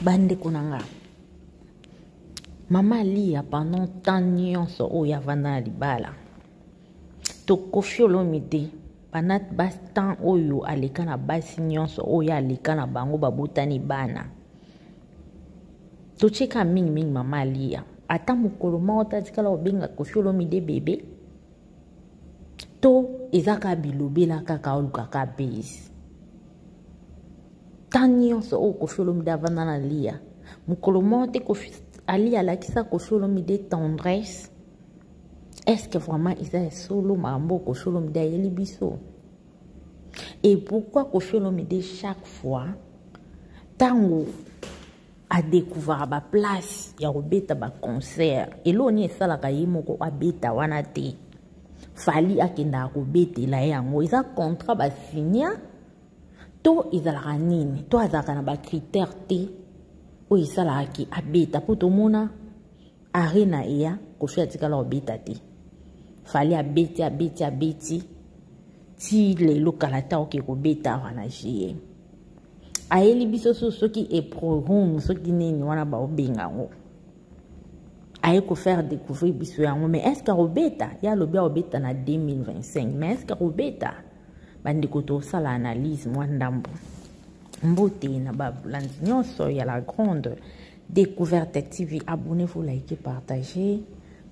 Bandeko na nga, mama Aliya pendant temps nyonso oyo avanda na libala to Koffi Olomide, pendant ba temps oyo aleka na basi nyonso oyo aleka na bango babotani bana, totyeka mingimingi mama Aliya ata mokolo moko te atikala kobenga Koffi Olomide bebe, to eza kaka bilobela kaka olukaka base. Temps nyonso oyo Koffi Olomide avanda na Aliya, mokolo moko te Koffi Aliya alakisa Koffi Olomide tendresse. Est-ce que vraiment eza ya solo makambo Koffi Olomide ayeli biso? Et pourquoi Koffi Olomide chaque fois ntango adécouvrir ba place ya kobeta ba concert, eloko nini esalaka ye moko abeta wana te? Fally akendaka kobetela ye yango, eza contrat basinya to ezalaka nini? To azalaka na bacritère te oyo esalaka ke abeta? Mpo tomona Arena eya, Koffi atikala kobeta te. Fally abeti, abeti, abeti ti lelo kala ta oke kobeta awa na GM. Ayeli biso so soki eprorum soki nini wana baobenga yango, aye kofaire découvrir biso yango. Mais est ce que akobeta? Ye alobi akobeta na 2025, mais est ce que akobeta? Bandeko, tosala analyse mwa ndambo. Mbote na balandi nyonso ya La Grande Découverte TV. Abonnez-vous, likez, partagez.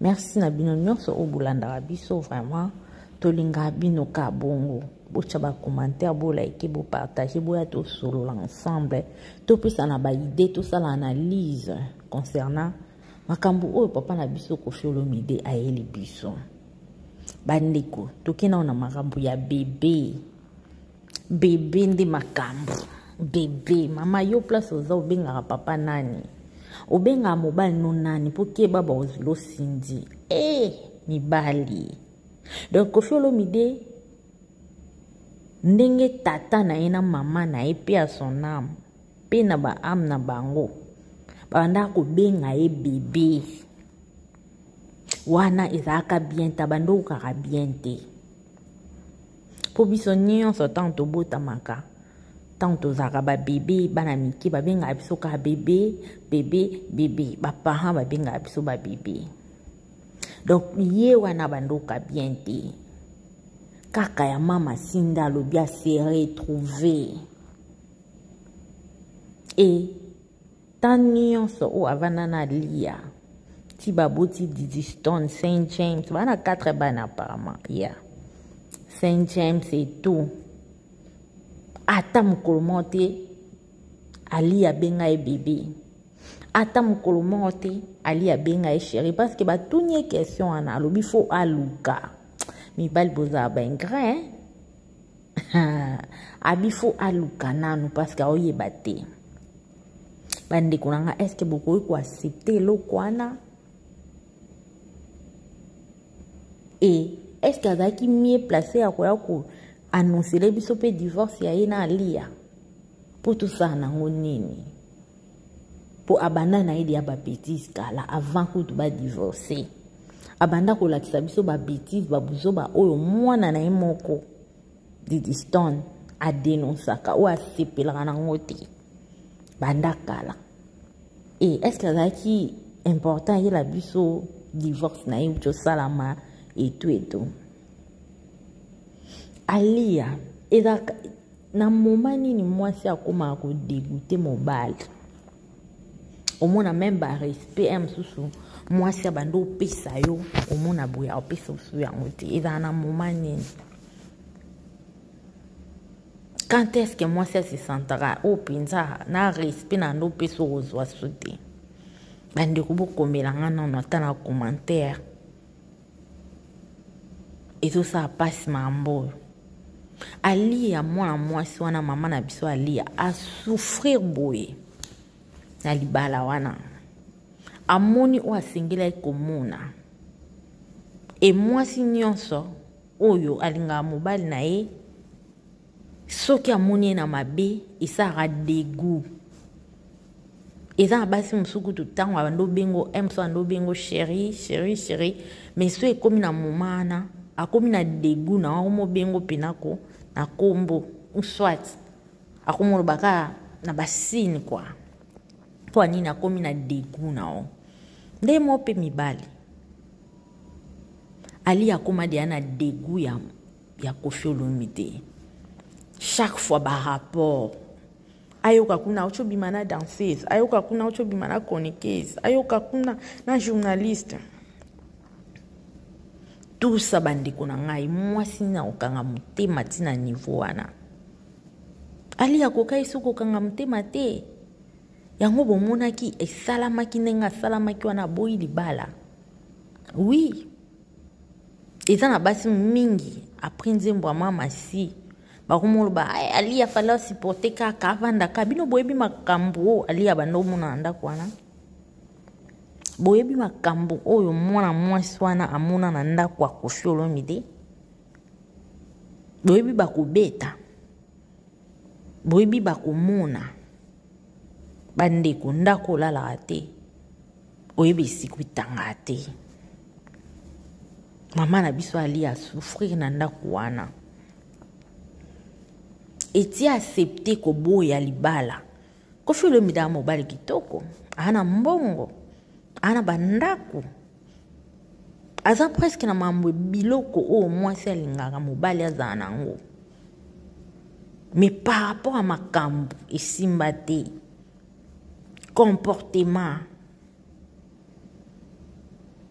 Merci na bino nyonso oyo bolandaka biso, vraiment tolingaka bino ka bongo. Botya bacommentaire, bolike, bopartage, boya tosolola ensemble, topesana baidée, tosala analyse concernant makambo oyo papa na biso Koffi Olomide ayeli biso. Bandeko, tokei nao na makambo ya bebe. Bebe nde makambo. Bebe, mama, yo place oza, obengaka papa nani? Obengaka mobali no nani? Mpo keba, baozwila osindi e mibali. Donc Koffi Olomide, ndenge tata na ye na mama na ye mpe ya son âme mpe na baâme na bango babandaka kobenga ye bebe wana, ezalaka bien te, abanda okaka bien te. Mpo biso nyonso ntango tobotamaka, ntango tozalaka babebe, bana mike, babengaka biso kaka bebe, bebe, bebe. Baparent babengaka biso babebe. Donc ye wana bandoka bien te. Kaka ya mama Sinda alobi ase retrouve e temps nyonso oyo avanda na Lia ti baboti Didi Stone, Saint James, bana 4 bana apparemment ya yeah. Saint James et tout, ata mokolo moko te Ali abenga ye bebe, ata mokolo moko te Ali abenga ye chéri, parce que batuni ye question wana, alobi fo aluka mibali. Bozala baingrat, abi fo aluka nanu parce que aoyeba te. Bandeko na nga, est ce que bokoki koaccepte eloko wana? E est ce que azalaki mieux placé ya koya koannoncer biso mpe divorce ya ye na Alia? Mpo tosala nango nini? Mpo abanda na ye deya babêtises kala, avant kutu badivorce, abanda kolakisa biso babêtises, babuzoba oyo mwana na ye moko Didi Stone adénonçaka, oyo asepelaka nango te banda kala. E est ce que azalaki important ayela biso divorce na ye uti osalama etu etu? Alia ezalaka na moma nini mwasi akomaka kodégoûter mobali? Omona même barespect ya mosusu mwasi abandi opesa yo, omona boye apesa osu yango te. Ezala na moma nini? Quand est ce que mwasi asesentaka oyo mpenza na respect na ndo opesa okozwa so te? Bandeko, bokomelanga nano ata na commentaire. Ezosala mpasi makambo oyo. Alia, mwana mwasi wana, mama na biso Alia, asouffrir boye na libala wana, amoni oyo asengelaki komona. E mwasi nyonso oyo alingaka mobali na ye, soki amoni ye na mabe, esalaka dégoût. Eza na basi mosusu kutu, ntango abandi obengo mosusu, abandi obengo chéri, chéri, chéri, mais so ekómi na moma wana, akómi na dégoût na akomi obengo mpena ko na kombo ou soit akomi oloba kaka na basigne quoi. Mpo ya nini akomi na degout na yo? Nde mo mpe mibali. Ali akoma deja na degout ya, ya Koffi Olomide. Chaque fois ba rapport ayoka kuna auti obima na danseuse, ayoka kuna auti obima na chroniqueuse, ayoka kuna na journaliste. Tout ça bandeko na ngai, mwasi nini akokanga motema ti na niveau wana? Ali akokaki soki kokanga motema te. Yango bomonaki esalamaki ndenge asalamaki wana, aboyi libala. Oui, eza na basi mingi après nzembo ya mama si bakomoloba ay, Ali afali asupporte kaka avandaka. Bino boyebi makambo oyo Ali abanda omona na ndako wana? Boyebi makambo oyo mwana mwasi wana amona na ndako ya Koffi Olomide? Boyebi bakobeta, boyebi bakomona. Bandeko, ndako olalaka te, oyebi esika etangaka te. Mama na biso Ali asouffrir na ndako wana, eti accepte koboya libala. Koffi Olomide aza mobali kitoko, aza na mbongo, aza na bandako, aza presque na mambo biloko oyo mwasi alingaka mobali azala nango. Mais par rapport à makambo esimba te, comportement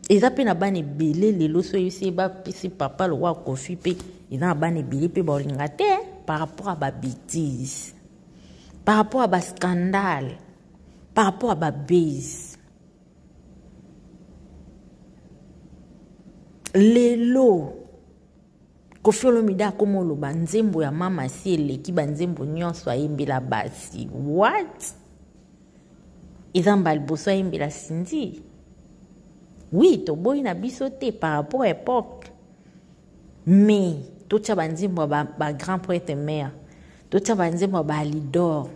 eza mpe na bana ebele lelo so oyebisi ye bapesi papa lokola Koffi, mpe eza na bana ebele mpe baolinga te par rapport à ba bêtises, par rapport à ba scandale, par rapport à ba base. Lelo Koffi Olomide akoma oloba nzembo ya mama si eleki ba nzembo nyonso ayembela basi. What? Eza mbala liboso ayembela Cindy. Oui, toboyi na biso te par rapport à époque. Mais totia ba nzembo ya ba grand prêtre mère, totia ba nzembo ya ba Alidor.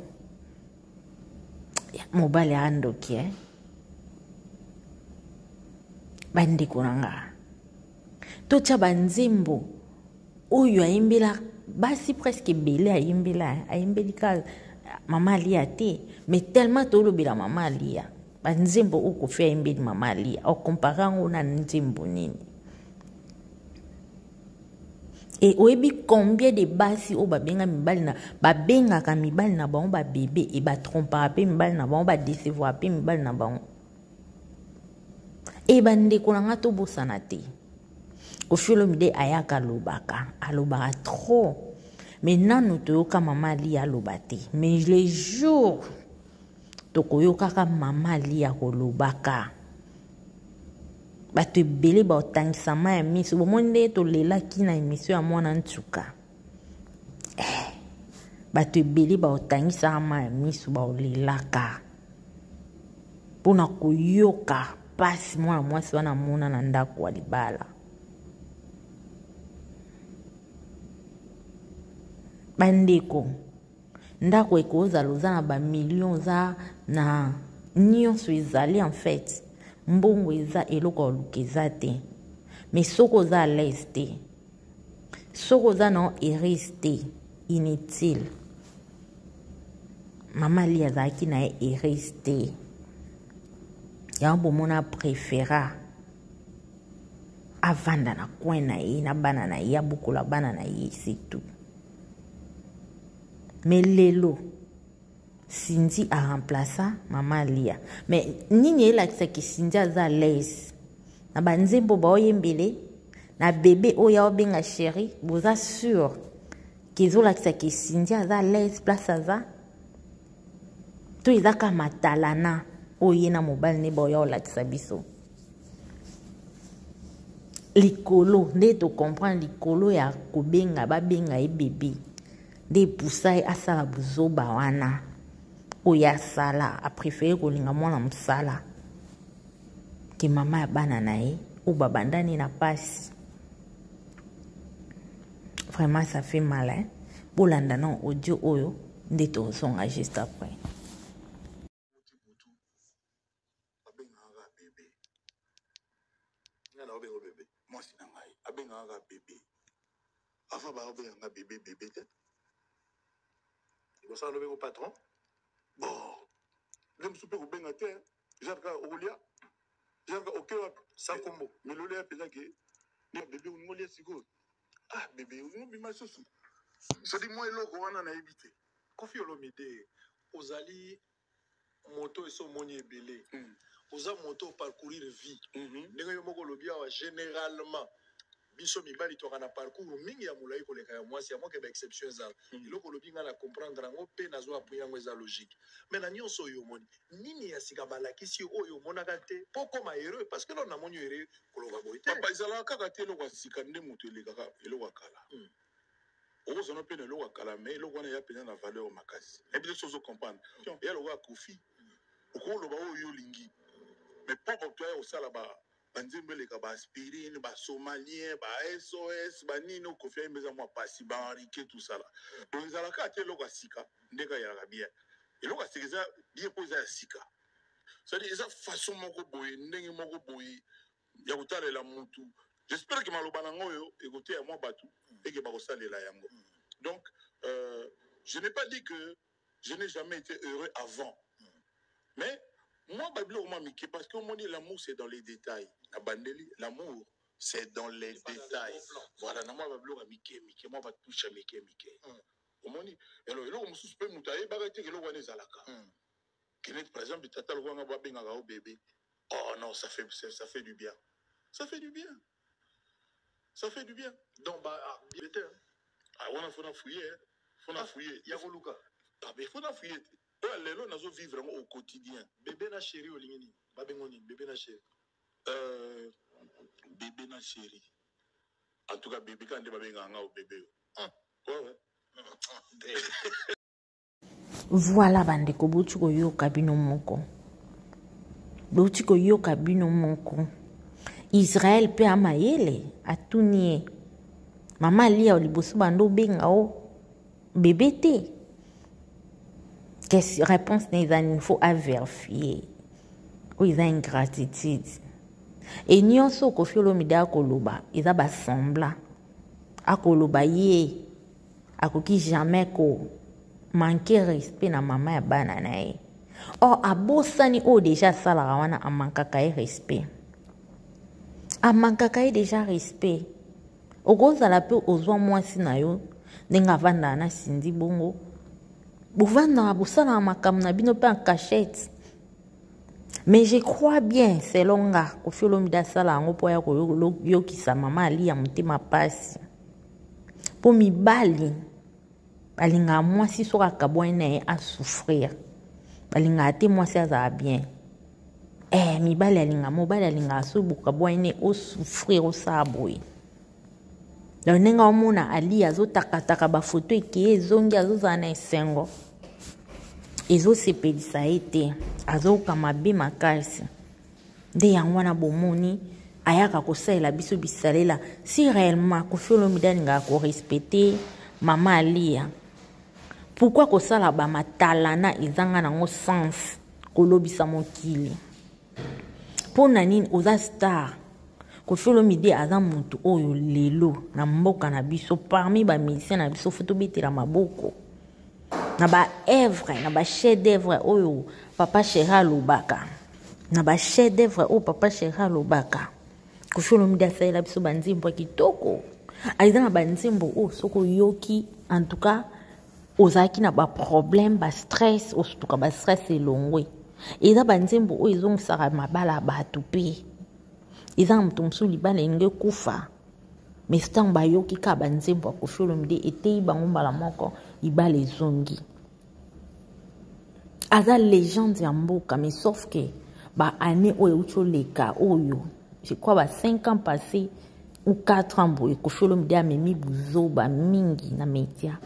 Mobali andoki, eh? Bandeko na nga, totia ba nzembo oyo ayembela basi presque ebele, ayembela, ayembeli ka mama Alia te, mais tellement tolobela mama Alia, ba nzembo oyo Koffi ayembeli mama Alia, okompare yango na nzembo nini? E oyebi combien de basi oyo babenga mibali na, babengaka mibali na bango ba bébé, e batrompaka mpe mibali na bango, badecevoir mpe mibali na bango. E bandeko na nga, tobosana te, Koffi Olomide ayaka alobaka, alobaka trop, mais nanu toyoka mama Ali aloba te. Mais le jour tokoyokaka mama Ali akolobaka, bato ebele baotangisama ya miso. Bomoni ndenge tolelaki na émission ya mwana ntuka, bato ebele baotangisaka ma ya miso, baolelaka mpona koyoka mpasi mwana mwasi wana amona na ndako ya libala. Bandeko, ndako ekozala oza na bamillion, oza na nyonso ezali, en fait mbongo eza, eloko ya koluka eza te, mais soki oza à l'aise te, soki oza na heureuse te, inutile. Mama Ali azalaki na ye heureuse te, yango bomona préféra avanda na coin na ye na bana na ye, abukola bana na ye, c'est tout. Mais lelo Cindy a remplacé mama Alia, mais nini elakisaki Cindy aza à l'aise na banzembo baoyembele na bébé oyo aobenga chéri? Boza sûr ke ezolakisaki Cindy aza à l'aise place aza to eza kaka matalana oyo ye na mobali nde baoya olakisa biso likolo? Nde tocomprendre likolo ya kobenga, babenga ye bébé, nde epusa ye asala buzoba wana oyo asala. Apréféré kolinga mwana mosala ke mama ya bana na ye oyo babandani na pasi. Vraiment, ça fait mal, hein? Bolanda na audio oyo nde tozonga juste après. Abengaka bébé, nga na obenga bébé. Mwasi na ngai abengaka bébé. Avant baobenganga bébé, bébé te. Liboso alobi ko patron. Bon. Nde mosusu mpe kobenga te, genre kaka okolia, genre kaka oke wapi sans kombo. Mais lolo ya mpenza ke nde bebe olingi olia sikoyo, ah bebe olingi obima lisusu, soki mwa eloko wana nayebi te. Koffi Olomide, ozali moto esi omoni ebele, oza moto oparcourir vie ndenge yo moko olobi awa. Généralement biso mibali toka na parcours mingi ya molai koleka ya mwasi, ya moke baexception ezala. Eloko olobi, ngai na comprendre yango mpe nazwa appuyer yango, eza logique. Mais na nyonso oyo omoni, nini ya sika balakisi oyo omonaka te mpo okoma heureux? Parce que lelo namoni heureux koloba boye te. Papa, ezalaka kaka te eloko ya sika nde moto elekaka eloko ya kala. Okozala mpe na eloko ya kala, mais eloko wana eya mpenza na valeur makasi. Nayebi te so ozo comprendre. Eya lokola Kofi, okoloba oyo yo olingi, mais mpo bato aya kosala banzembo eleka, baaspirine, basomalien, ba SOS, banini oyo Kofi ayemba, eza mwa pasi, bahenrike, tout ça là. Donc ezalaka ate eloko ya sika ndenge ayalaka bien. Eloko ya sika eza bien mpo eza ya sika, c'est-à-dire eza façon moko boye, ndenge moko boye ya kotalela mutu. J'espère que maloba nango oyo ekoteya mwa bato eke bakosalela yango. Donc je n'ai pas dit que je n'ai jamais été heureux avant, mais moi babiloko mwa mike, parce que omoni, l'amour c'est dans les détails. Na bandeli, l'amour c'est dans les C'est pas dans les détails. gros plans. Voilà, na mwa babiloko ya mike mike, mwa batouche ya mike mike. Omoni elo eloko mosusu mpe moto ayebaka te ke eloko wana ezalaka. Kenneth, par exemple, tata lokwanga babengaka o bébé, oh non, ça fait du bien, ça fait du bien, ça fait du bien. Donc ba ah, bien te, hein. Ah, wana faut na fouiller, hein. Faut na Ah, fouiller. Ya koluka. Ah, mais faut na fouiller te. Oyo lelo nazo vivre yango au quotidien. Bébé na chéri, olingi nini? Babengo nini, bébé na chéri? Bébé na chéri, en tout cas bébé kaka nde babengaka nga o bébé. Ouais. Voilà bandeko, bouti koyoka bino moko, bouti koyoka bino moko. Israel mpe amayele atuni ye: mama Alia, liboso bando obenga o bébé te? Question, réponse na eza nini? Faut avérifier. Oyo eza ingratitude. E nyonso Kofi Olomide akoloba eza basembla. Akoloba ye akoki jamais ko manquer respect na mama ya bana na ye, or abosani oyo deja asalaka wana. Amankaka ye respect, amankaka ye deja respect. Okozala mpe ozwa mwasi na yo ndenge avandaka na Sindi bongo, bovandaka, bosalaka makambo na bino mpe en cachette. Mais je crois bien, selon nga, Kofi Olomide asala yango mpo ya koyokisa mama Ali ya motema pasi, mpo mibali balingaka mwasi soki akabwani na ye asouffrir, balingaka te mwasi azala bien. Mibali alingaka, mobali alingaka soki bokabwani ne osouffrir, osala boye. Donc ndenge omona Ali azotakataka bafoto, ekeye ezongi, azozala na esengo, ezosepelisa ye te, azoyoka mabe makasi. Nde yango wana bomoni ayaka kosalela biso bisalela. Si réellement Kofi Olomide alingaka korespecte mama Alia, pourquoi kosala bamatalana ezanga nango sens, kolobisa mokili? Mpo na nini? Oza star. Kofi Olomide aza motu oyo lelo na mboka na biso, parmi bamusicien na biso, faut tobetela maboko na baœuvre, na bachef d'œuvre oyo papa chéri alobaka, na bachef d'œuvre oyo papa chéri alobaka. Kofi Olomide asalela biso banzembo ya kitoko. Eza na banzembo oyo soki oyoki, en tout cas ozalaki na baproblème, bastress, osutuka bastress elongwe. Eza banzembo oyo ezongisaka mabala ya bato mpe eza na moto mosusu libala elingi ekufa, mais ntango bayoki kaka banzembo ya Kofi Olomide, eteyi bango mbala moko, libala ezongi. Aza légende ya mboka. Mais sauf que baannée oyo euti oleka oyo, je crois ba 5 ans passé ou 4 ans boye, Kofi Olomide amemi buzoba mingi na média,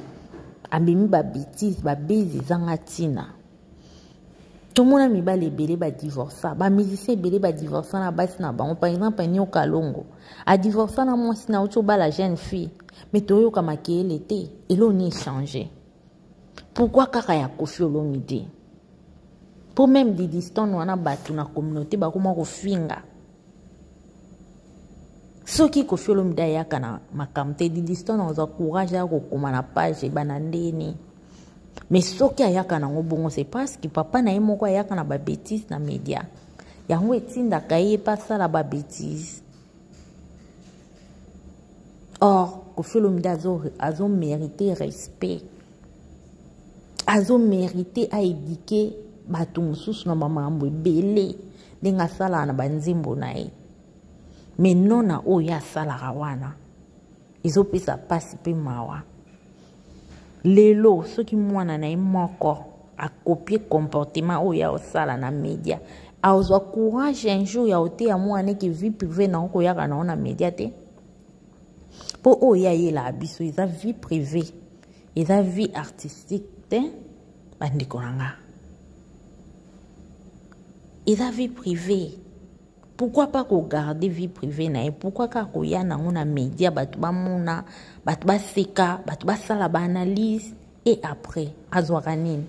amemi babêtises, babezi ezanga ntina. Tomona mibali ebele badivorsa, bamusicien ebele badivorsa na basi na bango. Par exemple Nyoka Longo adivorsa na mwasi na auti obala jeune fille, mais toyoka makeyele te. Eloni échange? Pourquoi kaka ya Kofi Olomide? Mpo même Didiston wana, bato na communauté bakoma kofinga. Soki Kofi Olomide ayaka na makambo te, Didiston azwa courage ya kokoma na page ebana ndeni. Mais soki ayaka nango bongo, c'est parce que papa na ye moko ayaka na babétise na média, yango etindaka ye mpe asala babétise. Or Koffi Olomide azomérite respect, azomérite aéduquer bato mosusu na bamakambo ebele ndenge asalaka na banzembo na ye. Mais non, na oyo asalaka wana ezopesa mpasi mpe mawa. Lelo soki mwana na ye moko akopie comportement oyo aosala na média, azwa courage un jour ya oteya mwana eke vie privée nango koyaka nango na média te, mpo oyo ayelaka biso eza vie privée, eza vie artistique te. Bandeko na nga, eza vie privée. Pourquoi pas kogarder vie privée na ye? Pourquoi kaka koya nango na média, bato bamona, bato baseka, bato basala baanalyse? Et après azwaka nini?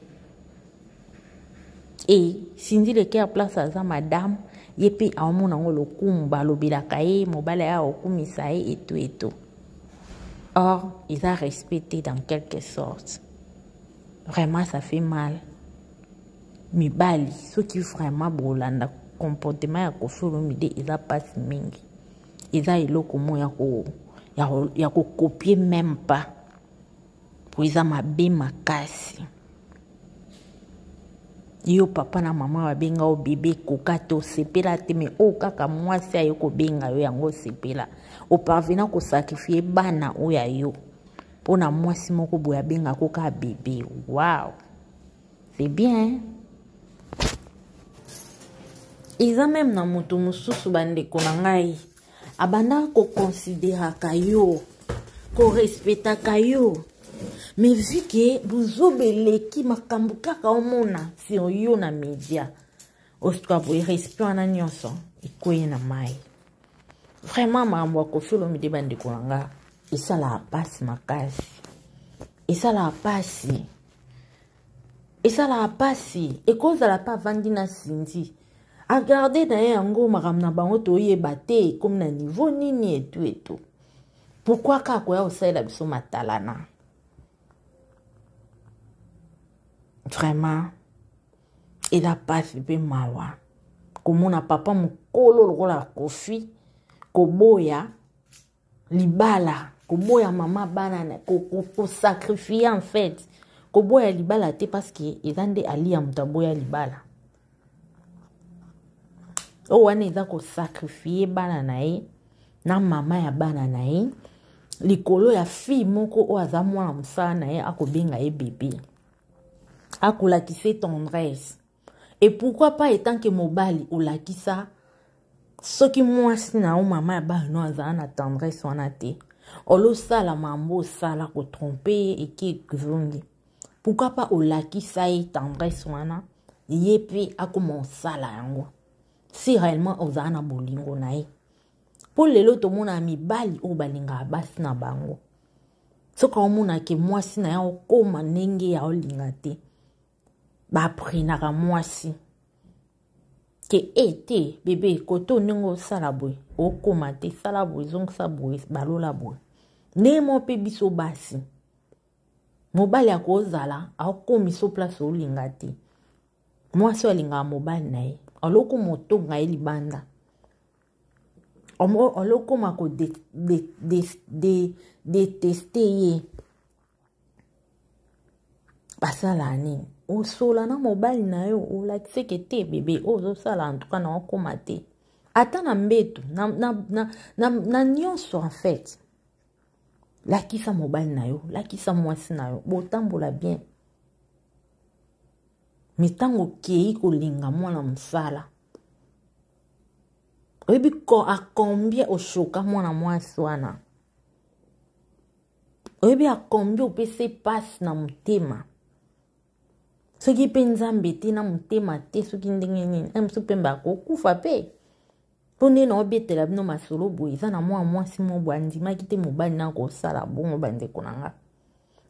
E Cindy Le Cœur, place aza madame, ye mpe aomona yango lokumu, balobelaka ye, mobali aya okumisa ye eto eto. Or eza respecté dans quelque sorte. Vraiment, ça fait mal. Mibali, soki vraiment bolanda comportement ya Koffi Olomide, eza mpasi mingi, eza eloko mo ya kocopier même pas, po eza mabe makasi. Yo papa na mama babenga yo bébé, ekoka te, osepela te. Mais oyo kaka mwasi aye kobenga yo yango, osepela. Oparvenir kosacrifier bana oyo ya yo mpona mwasi moko boye abengako kaka bébé. Wow, c'est bien. Eza même na moto mosusu, bandeko na ngai, abandaka koconsidéraka yo, korespectaka yo, mais vu que bozoba eleki, makambo kaka omona sur yo na média, osuka boye, respect wana nyonso ekwei na mai. Vraiment, makambo ya Koffi Olomide, bandeko na nga, esalaka mpasi makasi, esalaka mpasi, esalaka mpasi. Ekozala mpe avandi na Cindy, agarde na ye yango, makambo na bango toyeba te ekomi na niveau nini etu etu. Pourquoi kaka koya kosalela biso matalana? Vraiment, eza mpasi mpe mawa komona papa mokolo lokola Koffi koboya libala, koboya mama bana, kosacrifier en fait. Koboya libala te, parce que eza nde alia moto aboya libala oyo wana, eza kosacrifier bana na ye na mama ya bana na ye likolo ya fille moko oyo aza mwana mosala na ye, akobenga ye bébé, akolakisa tendresse. Et pourquoi pas, étant que mobali, olakisa soki mwasi na yo, mama ya bana no, azala na tendresse wana te, olosala mambo, osala kotromper ye, eke ezongi. Pourquoi pas olakisa ye tendresse wana, ye mpe akoma osala yango, si réellement ozala na bolingo na ye? Mpo lelo tomona mibali oyo balingaka basi na bango, soki aomonake mwasi na ye okóma ndenge ya olinga te, baprenaka mwasi ke e te, bébé, kote ndenge osala boye, okóma te, sala boye, ezongisa boye, balola boye. Ndenge moko mpe biso basi, mobali akozala akomisa place olinga te, mwasi oyo alingaka mobali na ye alokoma otonga ye libanda, olokoma kodétester ye. Basala nini? Osola na mobali na yo, olakiseke te, bébé, oyo ozosala antuka na okóma te, ata na mbeto na, na, na, na, na nyonso. En fait, lakisa mobali na yo, lakisa mwasi na yo, botambola bien. Mais ntango okei kolinga mwana mosala, oyebi à combien oshoka mwana mwasi wana, oyebi à combien opesa epasi na motema. Soki mpe Nzambe te na motema te, soki ndenge nini, mosusu mpe bakokufa mpe. Mpo nde na obetela bino masolo boye, eza na mwa mwasi mo boye andimaki te mobali na kosala bongo. Bandeko na nga,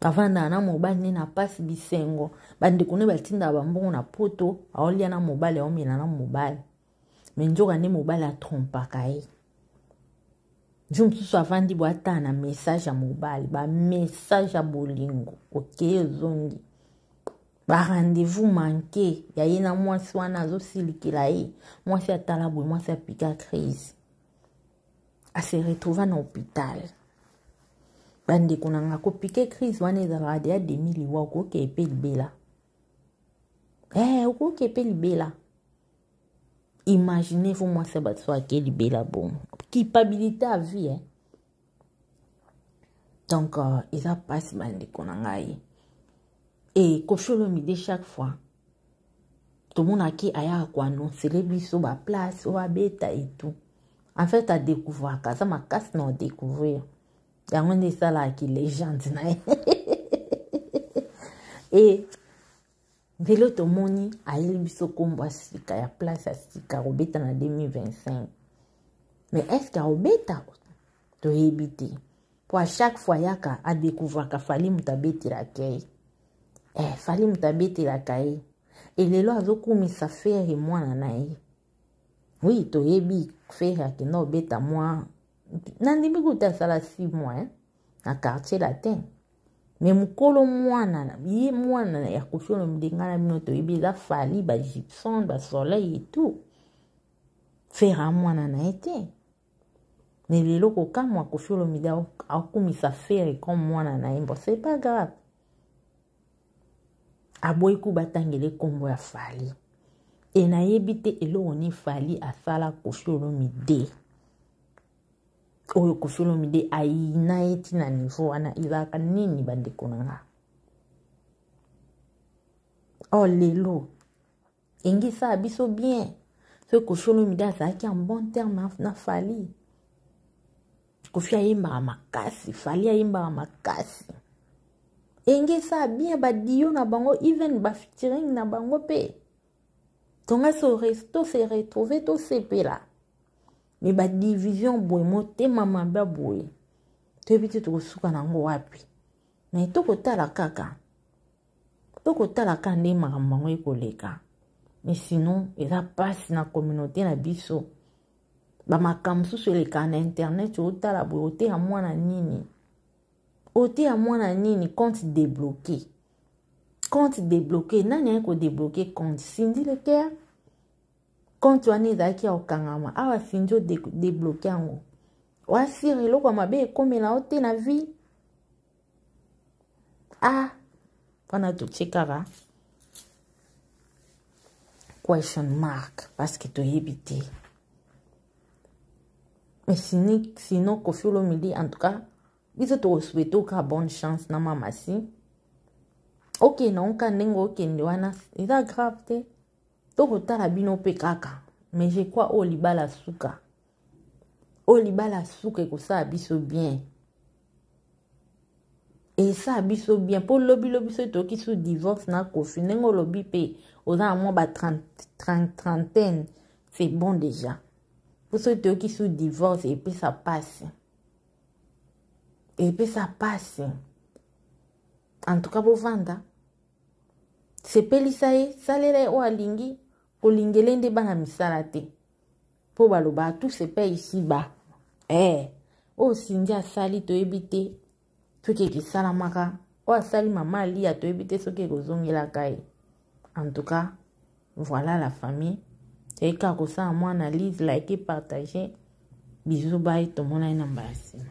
avandaka na mobali nde na pasi bisengo, bandeko nde batindaka bambongo na Poto, aolia na mobali, aomela na mobali, mais nzoka nde mobali atrompaka ye. Jour mosusu avandi boye, atala na message ya mobali, bamessage ya bolingo, okeye, ezongi. Ba rendez-vous manqué ya ye na mwasi wana azosilikela ye. Mwasi atala boye, mwasi apika crise. Ase retrouva na hôpital. Bandeko na nga kopike crise wana ezalaka deya demi liwa, okokee mpe libela. Eh, okokee mpe libela. Imaginez vous mwasi ya bato so ake libela bongo. Culpabilité à vie, eh. Donc eza mpasi bandeko na ngai. E Koffi Olomide chaque fois tomonaki ayaka koannoncele biso baplace oyo abeta et tout. En fait adécouvraka, aza makasi na odécouvrir. Yango nde esalaka légende na ye. E lelo tomoni ayeli biso nkombo ya sika ya place ya sika kobeta na 2025. Mais est-ce que akobeta? Toyebi te. Po à chaque fois yaka adécouvraka Fally moto abetelaka ye. Eh, Fally moto abetelaka ye. E lelo azokumisa Ferre mwana na ye. Oui, toyebi Ferre akenda obeta mwa nandimi kuta asala 6 mois hein, na quartier latin. Mais mokolo mwana ye mwana ya Koffi Olomide ngai na bino toyebi eza Fally, ba Gibson, ba Soleil et tout. Ferre mwana na ye te. Mais lelo kokamwa Koffi Olomide akumisa Ferre comme mwana na ye. Bon, c'est pas grave. Aboyi ku batangele kombo ya Fally. E nayebi te eloko ni Fally asala Koffi Olomide. Oyo Koffi Olomide ayina ye ti na niveau wana ezalaka nini bandeko na nga? Oh lelo engisa biso bien. Soki Koffi Olomide azalaki en bon terme na Fally. Koffi ayembaka makasi, Fally ayembaka makasi. Engisa bien ba dio na bango, even ba featuring na bango pe. Tonga se resto se retrouver to sepela. Mais ba division boye motema mabe boye. Toyebi te tokosuka nango wapi. Mais tokotala kaka. Tokotala kaka nde makambo yango ekoleka. Mais sinon eza pasi na communauté na biso. Ba makambo mosusu elekaka na internet otala boye oteya mwana nini? Oteya mwana nini? Compte débloqué. Compte débloqué. Nani aye ko débloquer compte? Cindy Le Cœur? Compte wana ezalaki ya kokangama. Awa Cindy o débloqué yango. Oasire eloko ya mabe ekomela yo te na vie. Ah, wana totie kaka question mark parce que toyebi te. Mais sinon Koffi Olomide en tout cas biso tokosouhaite ka bonne chance na mama si. Ok, na oka ndenge okende wana eza grave te. Tokotala bino pe kaka. Mais je crois oyo libala suka. Oyo libala suka ekosala biso bien. Esala biso bien po lobi lobi soki toyoki su divorce na Koffi ndenge olobi pe oza na mwa ba trentaine, c'est bon déjà. Po soki toyoki su divorce epesa pasi. Epesa pasi. En tout cas bovanda. Sepelisa ye, salela ye oyo alingi, kolingele nde bana misala te. Po baloba tout se paye ici bas. Eh, oyo Cindy asali toyebi te soki ekisalamaka, oyo asali mama Alia toyebi te soki ekozongelaka ye. En tout cas, voilà la famille. Toyei kaka kosala mwa analyse, like, partager. Bisous, bye, tomonani na mbala nsima.